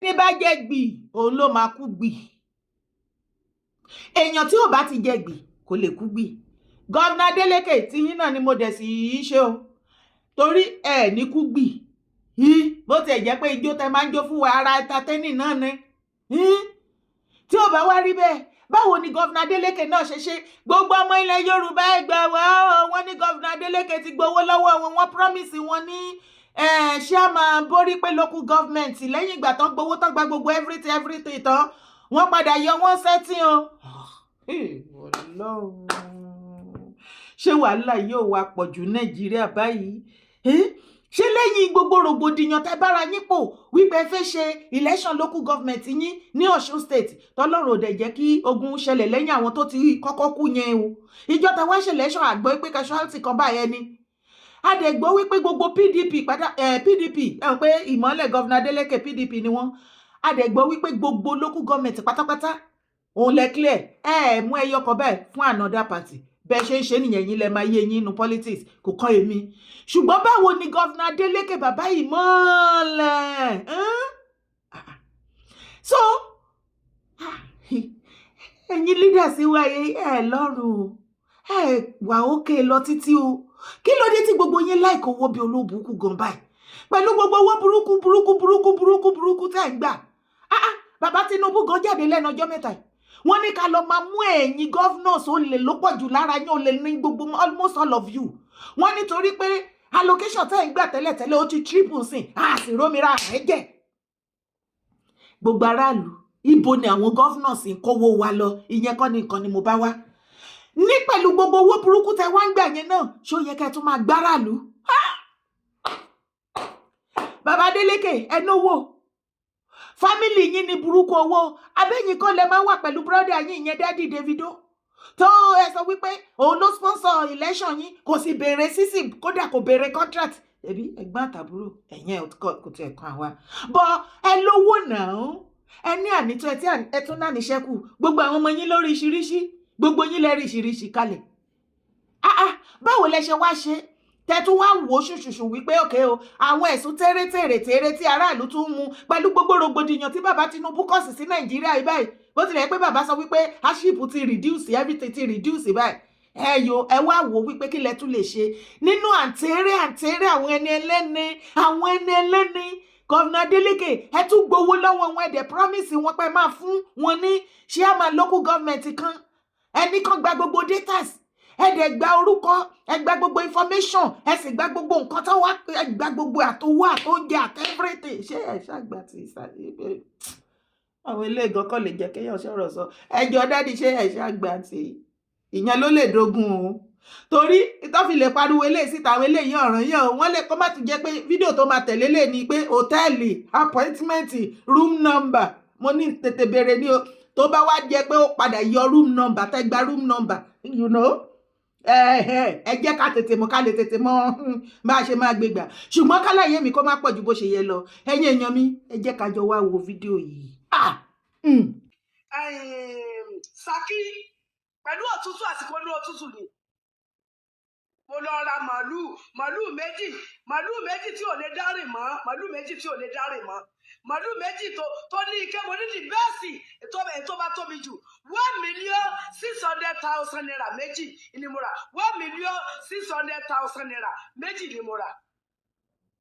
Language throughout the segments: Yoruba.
Ní bá jẹ́ gbì, òun ló máa kú gbì. Èèyàn tí ò bá ti jẹ gbì kò lè kú gbì. Governor Adeleke, tiyín náà ni mo dẹ̀ sì í ṣe o, torí ẹ ní kú gbì. Bó tiẹ̀ jẹ́ pé ijó tẹ máa ń jó fún wa, ara entertaining náà ni. Tí ò bá wá rí bẹ́ẹ̀, báwo ni Governor Adeleke náà ṣe ṣe? Gbogbo ọmọ ilẹ̀ Yorùbá, ẹ gbà wá o. Wọ́n ní Governor Adeleke ti gbowó lọ́wọ́ wọn. Wọ́n promise wọn ní chairman Borípé local government. Lẹ́yìn ìgbà tán gbowó tán, gba gbogbo everything everything tán, wọ́n padà yọ wọ́n sẹ́tìn o. Ọlọ́run, ṣé wàhálà yóò wá pọ̀ jù Nàìjíríà báyìí? Ṣé lẹ́yìn gbogbo rògbòdìyàn tẹ́ bára yín pò wípé ẹ fẹ́ ṣe election local government yín ní Ọ̀ṣun State, tọ́lọ́run ò dẹ̀ jẹ́ kí ogun ṣẹlẹ̀ lẹ́yìn àwọn tó ti kọ́kọ́ kú yẹn o? Ìjọ tẹ́ wá ṣe election, àgbọ̀ pé casualty kan báyẹn ni. A dẹ̀ gbọ́ wípé gbogbo PDP padà, PDP ẹ̀ ń pé ìmọ̀lẹ̀ Governor Adeleke, PDP ni wọ́n. A dẹ̀ gbọ́ wípé gbogbo local government pátápátá òun lẹ clear, ẹ ẹ mú ẹyọ kan bẹ́ẹ̀ fún another party. Bẹ́ẹ̀ ṣe ń ṣe nìyẹn, yín lẹ máa yé yín inú politics, kò kàn èmi. Ṣùgbọ́n báwo ni Governor Adeleke, bàbá ìmọ̀lẹ̀? So ẹ̀yin leaders wa, ẹ lọ́rùn, ẹ wà ókè lọ títí o. Kí ló dé tí gbogbo yín láìkó owó bí olóòbùkún gan báyìí, pẹ̀lú gbogbo owó burúkú burúkú burúkú burúkú burúkú tẹ́ ń gbà? Bàbá Tinubu gan jáde lẹ́nu ọjọ́ mẹ́ta yìí, wọ́n ní ká lọ máa mú ẹ̀yin governors, olè ló pọ̀ jù lára yín, olè ní gbogbo, almost all of you. Wọ́n nítorí pé allocation tẹ́ ń gbà tẹ́lẹ̀tẹ́lẹ̀, ó ti triple sí, a sì rómìíra ẹ̀jẹ̀ gbogbo aráàlú. Ibo ni àwọn governors ń kówó wa lọ? Ìyẹn kọ́ ni nǹkan ni mo bá wá ní. Pẹ̀lú gbogbo owó burúkú tẹ́ wá ń gbà yẹn náà, ṣó yẹ kẹ́ tún máa gbáràlú? Bàbá Adeleke, ẹ náwó family yín ní burúkú owó. Abẹ́yìn kan lẹ máa ń wà pẹ̀lú brother yín, ìyẹn daddy Davido, tó ẹ sọ wípé òun ló sponsor election yín, kò sì béèrè sísì, kódà kò béèrè contract. Ẹbí ẹ̀gbọ́n àtàbúrò ẹ̀yìn kò tiẹ̀ kan àwa bọ́. Ẹ lówó náà, ẹ ní ànító, ẹ tí ẹ tún náà níṣẹ́kù. Gbogbo àwọn ọmọ yín lóríṣiríṣi, gbogbo yín lẹ́rìíṣiríṣi kalẹ̀. Ah ah, báwo lẹ ṣe wá ṣe tẹ́tún wá wò ó ṣùṣùṣù wípé òkè o, àwọn ẹ̀sùn tẹ́rẹ́tẹ́rẹ́ tẹ́rẹ́ tí aráàlú tún ń mu pẹ̀lú gbogbo rògbòdìyàn tí bàbá Tinubu kọ̀ sí Nàìjíríà yìí báyìí, bó tilẹ̀ pé bàbá sọ wípé hardship ti reduce, everything ti reduce báyìí, ẹ yo, ẹ wá wò ó wípé kí lẹ tún lè ṣe nínú àǹtẹ̀rẹ̀ àǹtẹ̀rẹ̀ àwọn ẹni ẹlẹ́ni, àwọn ẹni ẹlẹ́ni. Governor Adeleke, ẹ tún gbowó lọ́wọ́ wọn, ẹ dẹ̀ promise wọn pé máa fún wọn ní chairman local government kan. Ẹnì kan gba gbogbo datas, ẹ dẹ̀ gba orúkọ, ẹ gba gbogbo information, ẹ sì gba gbogbo nǹkan tó wá, ẹ gba gbogbo àtowó, àtóúnjẹ, àti everything. Ṣé ẹ ṣàgbà tí ìsàlẹ̀ àwọn ilé ìgàn kan lè jẹ́ kéèyàn sọ̀rọ̀ sọ ẹjọ́ daddy? Ṣé ẹ ṣàgbà tí ìyẹn ló lè dógún o? Torí tó fi lè pariwo eléyìí síta, àwọn eléyìí ọ̀ràn yẹn o, wọ́n lè kó má ti jẹ́ pé fídíò tó máa tẹ̀lé lè ní pé hòtẹ́ẹ̀lì, appointment, room number. Mo ní tètè béèrè ní o. Tó bá wá jẹ́ pé ó padà yọ room number, tẹ́ gba room number, ẹ jẹ́ ká tètè mọ̀, ká lè tètè mọ̀ bá a ṣe máa gbé gbà. Ṣùgbọ́n kálàyé mi kó má pọ̀ ju bó ṣe yẹ lọ. Ẹ̀yin èèyàn mi, ẹ jẹ́ ká jọ wá wo fídíò yìí. Ah! Ṣakí pẹ̀lú òtútù, àsìkò ní òtútù ni mo lọ ra màálùú, màálùú méjì, màálùú méjì tí ò lè dárìn mọ́, màálùú méjì tí ò lè dárìn mọ́, màálùú méjì tó ní ike. Mo ní the best ètò bá tóbi jù, ₦1,600,000 méjì ni mo rà. ₦1,600,000 méjì ni mo rà.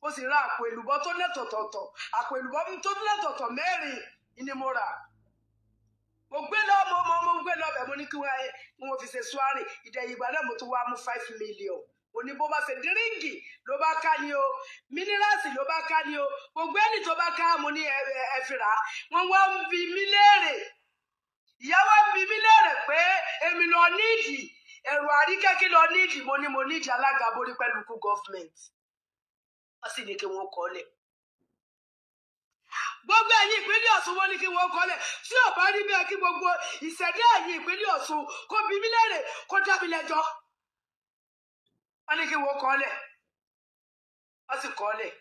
Mo sì ra àpò èlùbọ́ tó lẹ́tọ̀tọ̀tọ̀, àpò èlùbọ́ tó lẹ́tọ̀tọ̀ mẹ́rin ni mo rà. Mo gbé lọ, mo gbé lọ bẹ̀. Mo ní kí wọ́n fi ṣe suwárì. Ìdẹ̀yìn ìgbà náà, mo tún wá mú 5 million. Mo ní bó bá ṣe drink ló bá ká ni o, minerals ló bá ká ni o, gbogbo ẹni tó bá ká, mo ní ẹ fi rà á. Wọ́n wá ń bi mí léèrè, ìyá wa ń bi mí léèrè pé èmi lọ nídìí ẹ̀rù àríkẹ́, kí lọ nídìí? Mo ní mo nídìí alága borí pẹ̀lú kú government. Wọ́n sì ní kí wọ́n kọ́ lẹ̀. Gbogbo ẹ̀yin ìpínlẹ̀ Ọ̀ṣun, wọ́n ní kí wọ́n kọ́ lẹ̀. Tí ò bá rí bẹ́ẹ̀, kí gbogbo ìṣẹ̀dá ẹ̀yin ìpínlẹ̀ Ọ̀ṣun kó bi mí léèrè, kó dá mi lẹ́jọ́. Wọ́n ní kí wọ́n kọ́ lẹ̀, wọ́n sì kọ́ lẹ̀.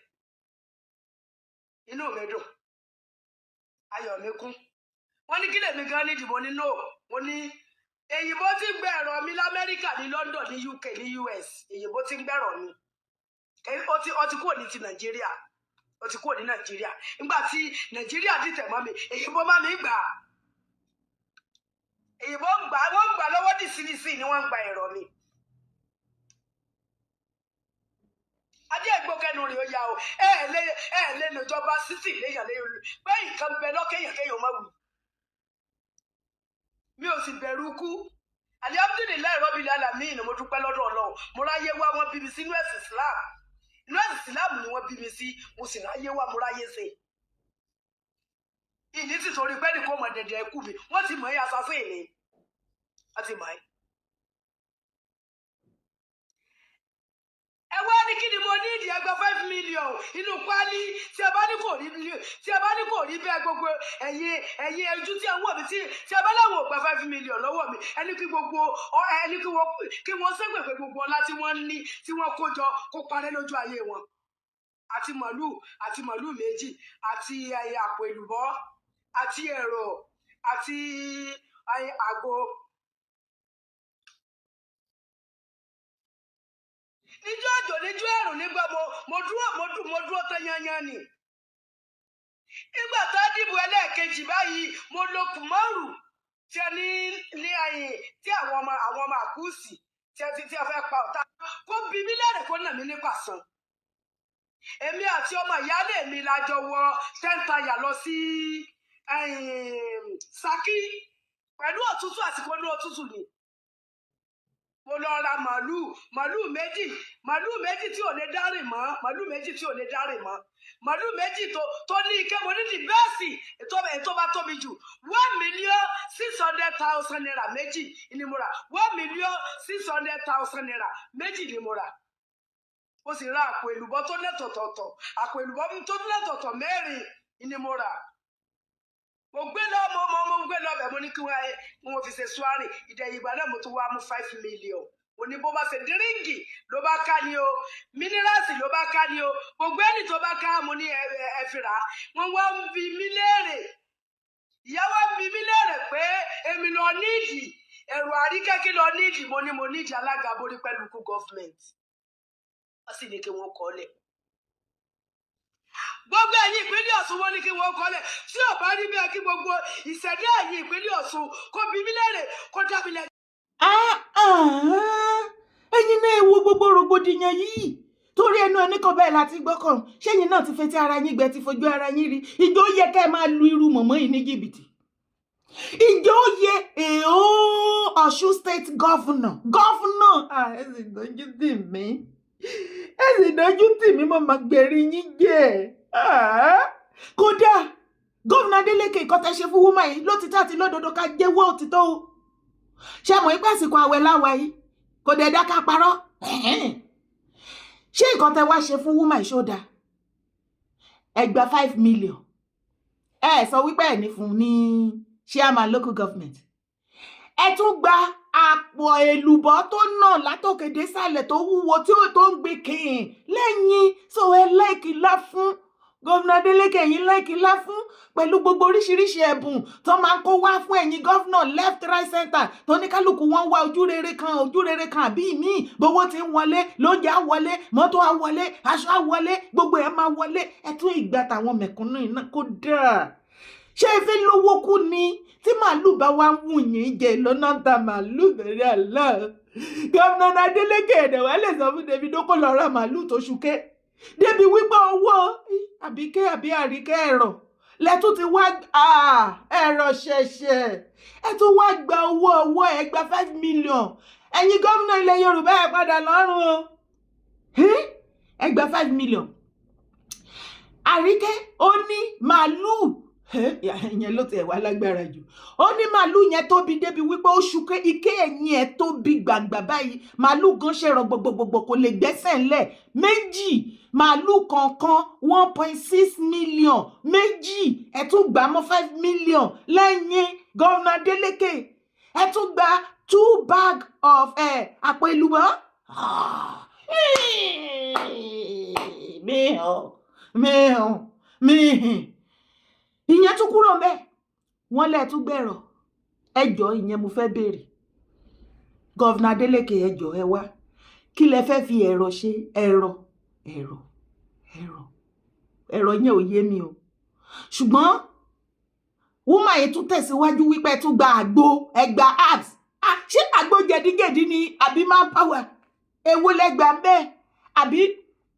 Inú mi dùn, ayọ̀ mi kún. Wọ́n ní kí lèmi gan nídìí? Mo ní no, mo ní èyìnbó tí ń gbẹ̀rọ mi l'Amẹ́ríkà, ní London, ní UK, ní US. Èyìnbó tí ń gbẹ̀rọ mi, ó ti kúrò ní ti Nàìjíríà. Ó ti kúrò ní Nàìjíríà. Nígbà tí Nàìjíríà dìtẹ̀ mọ́ mi, èyìnbó má mi gbà á, èyìnbó ń gbà, wọ́n ń gbà lọ́wọ́ dì sínísì ni wọ́n ń gba ẹ̀rọ mi. Adé ẹgbọ́kẹ́nu rẹ̀ ó yá o. Ẹ lè lòjọba sísì léyàn léyàn pé nǹkan bẹ lọ́kẹ́yàn kéèyàn má wù. Mi ò sì bẹ̀rù kú. Alihamdulilayi rọ́bìlì alamin, mo dúpẹ́ lọ́dọ̀ Ọlọ́run. Mo ráyé wá, wọ́n bí mi sínú ẹ̀sìn Islam. Inú ẹ̀sìn Islam ni wọ́n bí mi sí, mo sì ráyé wá, mo ráyé ṣe. Ìní sì torí pé nìkan mọ̀ dẹ̀dẹ̀ ẹkú mi, wọ́n ti mọ̀ ẹ́, assassin ni wọ́n ti mọ̀ ẹ́. Ẹ wá ní kí ni mo ní ìdí ẹgbẹ́ 5 million inú kwali tí ẹ bá ní kò rí, tí ẹ bá ní kò rí bẹ́ẹ̀. Gbogbo ẹ̀yin ojú tí ẹ ń wò mí, tí ẹ bá láwọn ò gba 5 million lọ́wọ́ mi, ẹni kí gbogbo ẹni kí wọ́n ṣépè pé gbogbo ọlá tí wọ́n ní, tí wọ́n kó jọ, kó parẹ́ lójú ayé wọn. Àti màálù méjì, àti àpò èlùbọ́, àti ẹ̀rọ, àti àgbo. Níjọ́ òjò, níjọ́ ẹ̀rùn, nígbà mo dúró tán yányán ni. Nígbà tá a dìbò ẹlẹ́ẹ̀kejì báyìí, mo lo kùmọ́rù tí a ní ẹ̀yìn tí àwọn ọmọ àkúùsì tí a fẹ́ pa ọ̀tá kó bí mí lẹ́rìí, kó nà mí ní pàṣán. Èmi àti ọmọ ìyáálé mi la jọ wọ tẹ́ńtayà lọ sí Ṣakí pẹ̀lú òtútù. Àsìkò ní òtútù ni mo lọ ra màálù méjì, màálù méjì tí ò lè dárìn mọ́, màálù méjì tí ò lè dárìn mọ́, màálù méjì tó ní ike. Mo ní the best, ètò bá tóbi jù, ₦1,600,000 méjì ni mo rà. ₦1,600,000 méjì ni mo rà. Mo sì ra àpò èlùbọ́ tó lẹ́tọ̀tọ̀tọ̀, àpò èlùbọ́ tó lẹ́tọ̀tọ̀ mẹ́rin ni mo rà. Mo gbé lọ, mo gbé lọ bẹ̀, mo ní kí wọ́n fi ṣe suwárì. Ìdẹ̀yìn ìgbà náà, mo tún wá mú 5 million. Mo ní bó bá ṣe drink ló bá ká ni o, minerals ló bá ká ni o, gbogbo ẹni tó bá ká, mo ní ẹ fi rà á. Wọ́n wá ń bi mí léèrè, ìyá wa ń bi mí léèrè pé èmi lọ nídìí ẹ̀rù àríkẹ́, kí lọ nídìí? Mo ní mo nídìí alága borí pẹ̀lú kú government. Wọ́n sì ní kí wọ́n kọ́ lẹ̀. Gbogbo ẹ̀yin ìpínlẹ̀ Ọ̀ṣun, wọ́n ní kí wọ́n kọ́lẹ̀. Tí ò bá rí bẹ́ẹ̀, kí gbogbo ìṣẹ̀dá ẹ̀yin ìpínlẹ̀ Ọ̀ṣun kó bi mí léèrè, kó dá mi lẹ́jọ́. Ah, ah, ẹ̀yin náà wo gbogbo rògbòdìyàn yìí, torí ẹnu ẹni kan bẹ́ẹ̀ láti gbọ́kàn. Ṣẹ́yìn náà ti fetí ara yín gbẹ, ti fojú ara yín rí? Ìjọ yẹ kẹ́ ẹ máa lu irú mọ̀mọ́ yìí ní jìbìtì? Ìjọ yẹ èèó Ọ̀ṣun State governor? Ẹ sì dojú tì mí, ẹ sì dojú tì mí, mo máa gbèrè yín jẹ́. Kódà gómìnà Adeleke, nǹkan tẹ́ ṣe fún woman yìí, lótìtọ́ àti lódodo, ká jẹ́wọ́ òtítọ́ o. Ṣé mọ̀ ipá àsìkò àwẹ̀ láwa yìí, kò dẹ̀ dá ká parọ́. Ṣé nǹkan tẹ́ wá ṣe fún woman yìí, ṣó dáa? Ẹ gba 5 million, ẹ sọ wípé ẹ ní fún ní chairman local government, ẹ tún gba àpò èlùbọ́ tó nà látòkè désàlẹ̀, tó wúwo, tí ó tó ń gbé kìn lẹ́yìn. So ẹ láìkí lá fún gómìnà Adeleke, ẹ̀yin láìkí lá fún pẹ̀lú gbogbo oríṣiríṣi ẹ̀bùn tó máa ń kó wá fún ẹ̀yin governor left, right, center, tó ní kálukú wọn wá ojú rere kan, ojú rere kan àbí míì. Gbowó ti ń wọlé, lóúnjẹ á wọlé, mọ́tò á wọlé, aṣọ á wọlé, gbogbo ẹ̀ máa wọlé. Ẹ tún ìgbà tàwọn mẹ̀kúnnù iná kó dáa. Ṣé efi lówó kú ni? Tí màálù bá wá ń wù yín jẹ lọ́nà ta màálù bẹ̀rẹ̀ àlá, gómìnà Adeleke, ẹ̀dẹ̀ wá lè sọ fún Davido kó lọ ra màálù tó ṣùkẹ́ débi wípé owó àbíkẹ́ àbí àríkẹ́ ẹ̀rọ lẹ́tún ti wá ẹ̀rọ ṣẹ̀ṣẹ̀. Ẹ tún wá gba owó ọwọ́ ẹ, gba 5 million. Ẹ̀yin gómìnà ilẹ̀ Yorùbá, ẹ̀ padà lọ́rùn o. Ẹ gba 5 million. Àríkẹ́ ó ní màálù ìyẹn ló tiẹ̀ wá lágbára jù. Ó ní màálù yẹn tóbi débi wípé ó ṣùkẹ́, ike ẹ̀yìn ẹ̀ tóbi gbàgbà báyìí. Màálù gan ṣe rọ gbogbogbò, kò lè gbẹ́sẹ̀ ńlẹ̀. Méjì màálù kọ̀ọ̀kan, 1.6 million méjì. Ẹ̀ tún gbà mọ́ 5 million lẹ́yìn gómìnà Adeleke. Ẹ̀ tún gba two bag of àpò èlùbọ́. Mihàn mihàn mihìn. Ìyẹn tún kúrò mbẹ, wọ́n lẹ tún gbẹ̀rọ̀. Ẹjọ́, ìyẹn mo fẹ́ béèrè. Governor Adeleke, ẹjọ́, ẹ wá, kí lẹ fẹ́ fi ẹ̀rọ ṣe? Ẹ̀rọ, ẹ̀rọ, ẹ̀rọ. Ẹ̀rọ yẹn ò yé mi o. Ṣùgbọ́n woman yìí tún tẹ̀síwájú wípé ẹ tún gba àgbo, ẹ gba herbs. Ah, ṣé àgbo jẹ̀díjẹ̀dí ni àbí man power? Èwo lẹ́gbàá ń bẹ́ẹ̀ àbí?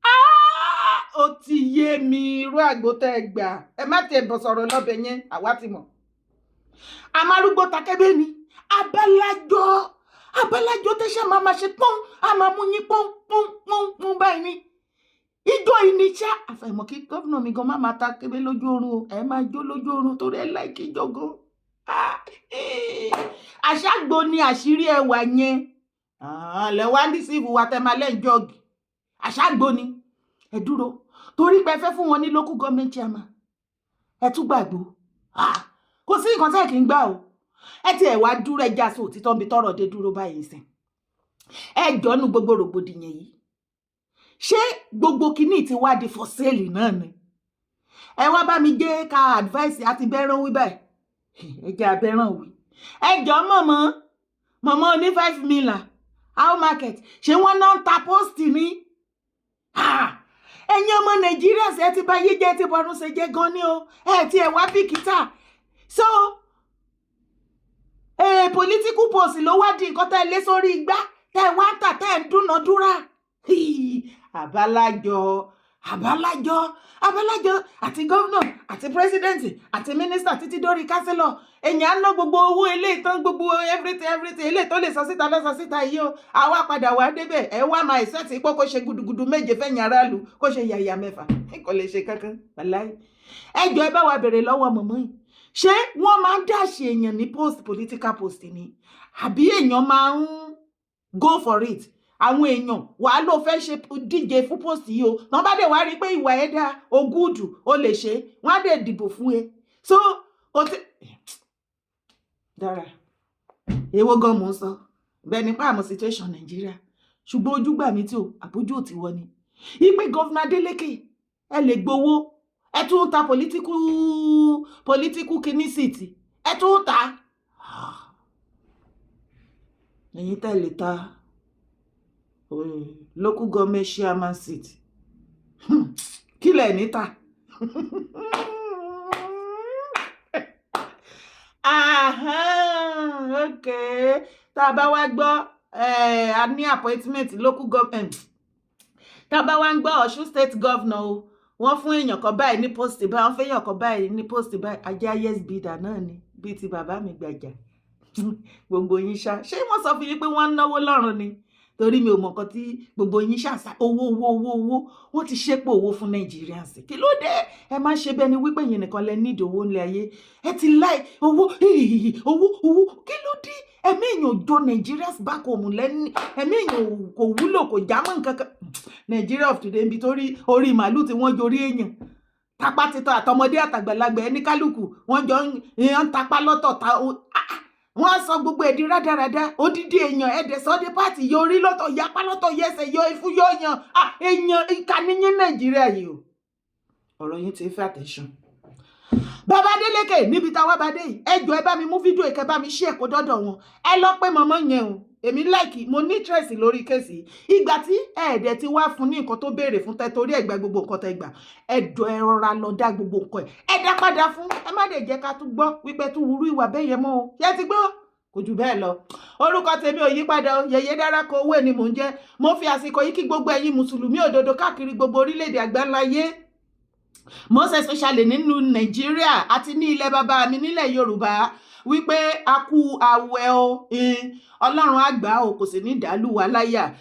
Ah, ó ti yé mi irú àgbo tẹ́ ẹ gbà. Ẹ má tiẹ̀ bọ̀ sọ̀rọ̀ lọ́bẹ̀ yẹn, àwa ti mọ̀. Amárúgbó takẹ́bẹ́ ni. Abálájọ, abálájọ tẹ́sán máa ma ṣe pọ́n, a máa mú yín pọ́n pọ́n pọ́n pọ́n báyìí ni ijó ìníṣà. Àfàìmọ̀ kí gómìnà mi gan má máa ta kébé lójú oorun o. Ẹ máa jó lójú oorun torí ẹ like ijó gan. Àṣàgbò ni àṣírí ẹwà yẹn lẹ wá ní síìfù wa tẹ máa lẹ́yìn jọ́ọ̀gì. Àṣàgbò ni. Ẹ dúró, torí pé ẹ fẹ́ fún wọn ní local government chairman, ẹ tún gbàgbó. Kò sí nǹkan tẹ́ ẹ kì í gbà o. Ẹ ti ẹ̀ wá dúró, ẹ já sí òtítọ́ níbi tọ́rọ̀ dé dúró báyìí sìn. Ẹ jọ́nu gbogbo rògbòdìyàn yìí, ṣé gbogbo kinní ti wá di for sale náà ni? Ẹ wá bá mi gé ká advice àti bẹ́ràn wí báyìí. Ẹ jẹ́ abẹ́ràn wí. Ẹ jọ, mọ̀mọ́ mọ̀mọ́ ní 5 million how market, ṣé wọ́n náà ń ta post ni? Ẹ̀yin ọmọ Nàìjíríà, ṣe ti bá yé jẹ́, ti bọ́rún ṣe jẹ́ gan ni o. Ẹ ti ẹ̀ wá bìkítà. So political post ló wá di nǹkan tẹ́ ẹ lé sórí igbá, tẹ́ ẹ wá ń tà, tẹ́ ẹ ń dúnàádúrà. Àbálájọ, àbálájọ, àbálájọ, àti gómìnà àti president àti mínísítà títí dórí councillor, èèyàn á ná gbogbo owó eléyìí tán, gbogbo everything, everything eléyìí tó lè sọ síta lọ́sọ síta yìí o. Àwa padà wá débẹ̀, ẹ wá máa ìsẹ́tì pé kó ṣe gudugudu méje fẹ̀yìn aráàlú, kó ṣe yàyà mẹ́fà, kò lè ṣe kankan wàláì. Ẹ jọ, ẹ bá wa bèrè lọ́wọ́ mọ̀mọ́ yìí, ṣé wọ́n máa ń dash èèyàn ní post, political post ni, àbí èèyàn máa ń go for it? Àwọn èèyàn wàá ló fẹ́ ṣe díje fún post yìí o, tán bá dẹ̀ wá rí i pé ìwà ẹ̀ dáa, o good, o lè ṣe, wọ́n á dẹ̀ dìbò fún ẹ. So kò tí dára. Èwo gan mò ń sọ bẹ́ẹ̀ nípa àmọ́ situation Nàìjíríà? Ṣùgbọ́n ojú gbà mí tí o àbójú ò ti wọ ni ipe governor Adeleke, ẹ lè gbowó, ẹ tún ń ta political kìíní seat, ẹ tún ń ta. Ẹ̀yin tẹ́ lè ta local government chairman seat, kí lẹ̀ níta? Okay, tá a bá wá gbọ́, a ní appointment local government. Tá a bá wá ń gbọ́ Ọ̀ṣun State governor o, wọ́n fún èèyàn kan báyìí ní post báyìí, wọ́n fún èèyàn kan báyìí ní post báyìí, ajá yes bidder náà ni bíi ti bàbá mi gbàjà. Gbogbo yín ṣá, ṣé wọ́n sọ fún yín pé wọ́n ń náwó lọ́rùn ni? Torí mi ò mọ̀ nǹkan tí gbogbo yín ṣàṣà. Owó, owó, owó, owó, wọ́n ti ṣépò owó fún Nigerians. Kí ló dé? Ẹ má ṣe bẹ́ẹ̀ ni wípé yín nìkan lẹ nídìí owó ńlẹ̀ ayé. Ẹ ti láì owó, owó, owó. Kí ló dé? Ẹ̀mí èèyàn ò jọ Nigerians back home lẹ́ni, ẹ̀mí èèyàn kò wúlò, kò já mọ́ nǹkan kan. Nigeria of today, níbi torí orí màálù tí wọ́n jorí èèyàn tapá títọ́, àtọmọdé àtàgbàlagbà, ẹni kálukú wọ́n jọ ń tapá lọ́tọ̀ ta. Wọ́n sọ gbogbo ẹ̀dí rádaràda. Odidi èèyàn ẹ̀dẹ̀ sọ́dí pàtì, yọ orí lọ́tọ̀, yapa lọ́tọ̀, yẹsẹ̀ yọ ifú yọ yàn. Èèyàn ìka níyín Nàìjíríà yìí o. Ọ̀rọ̀ yín ti fẹ́ attention. Bàbá Adélékè, níbi táwa bá dé yìí, ẹ jọ̀ọ́, ẹ bá mi mú fídíò ìkẹ́, bá mi ṣí ẹ̀kọ́ dọ́dọ̀ wọn. Ẹ lọ pé mọ̀mọ́ yẹn o. Èmi like, mo ní interest lórí case. Ìgbà tí ẹ̀ẹ́dẹ̀ ti wá fún ní nǹkan tó béèrè fún tẹ́ torí ẹ̀gbà gbogbo nǹkan tẹ́ gbà, ẹ̀dọ̀ ẹ rọra lọ dá gbogbo nǹkan ẹ̀, ẹ dá padà fún. Ẹ má dẹ̀ jẹ́ ká tún gbọ́ wípé tún wúrú ìwà bẹ́ẹ̀ yẹn mọ́ o. Ṣé ti gbọ́? Kò jù bẹ́ẹ̀ lọ. Orúkọ tèmi ò yí padà o, Yèyé Dára kọ owó ni mò ń jẹ́. Mo fi àsìkò yìí kí gbogbo ẹ̀yin mùsùlùmí òdodo káàkiri gbogbo orílẹ̀-èdè àgbáńláyé, most especially nínú Nàìjíríà àti ní ilẹ̀ bàbá mi nílẹ̀ Yorùbá, wípé a kú àwẹ̀ o. Ọlọ́run àgbà o, kò sì ní dàlú wa láyà.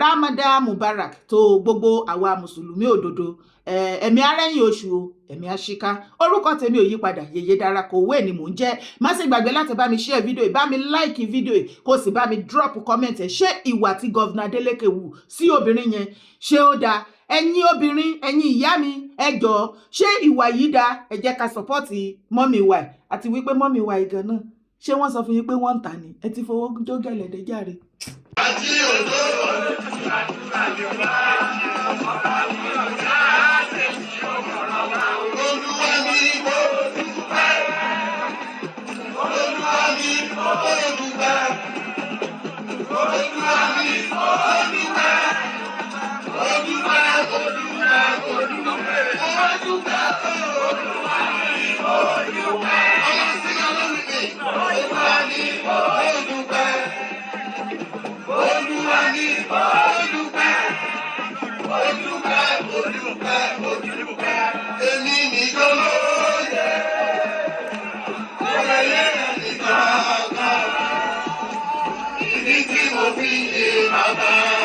Ramadan Mubarak tó gbogbo àwa mùsùlùmí òdodo. Ẹ̀mí arẹ́yìn oṣù o, ẹ̀mí àṣìká. Orúkọ tèmi ò yí padà, Yèyé Dára kò wé ni mò ń jẹ́. Má sì gbàgbé láti bá mi share fídíò yìí, bá mi like fídíò yìí, kó sì bá mi drop comment ẹ̀. Ṣé ìwà tí governor Adeleke wù sí obìnrin yẹn, ṣé ó dáa? Ẹ̀yin obìnrin, ẹ̀yin ìyá mi, ẹ jọ̀ọ́, ṣé ìwà yìí dáa? Ẹ jẹ́ ká support mummy wa ẹ̀, àti wípé mummy wa ìgàn náà, ṣé wọ́n sọ fún yín pé wọ́n ń tà ní? Ẹ ti fowó jó gẹ̀lẹ́dẹ́ jàre. Àti òjò ọba mi ọ̀gá tèmi ò mọ̀rọ̀ wá. Olúwa mi mo dúpẹ́. Olúwa mi mo dúpẹ́. Olúwa mi mo dúpẹ́. Mo dúpẹ́, mo dúpẹ́, mo dúpẹ́. Mo dúpẹ́. Títí mo fi yé bàbá.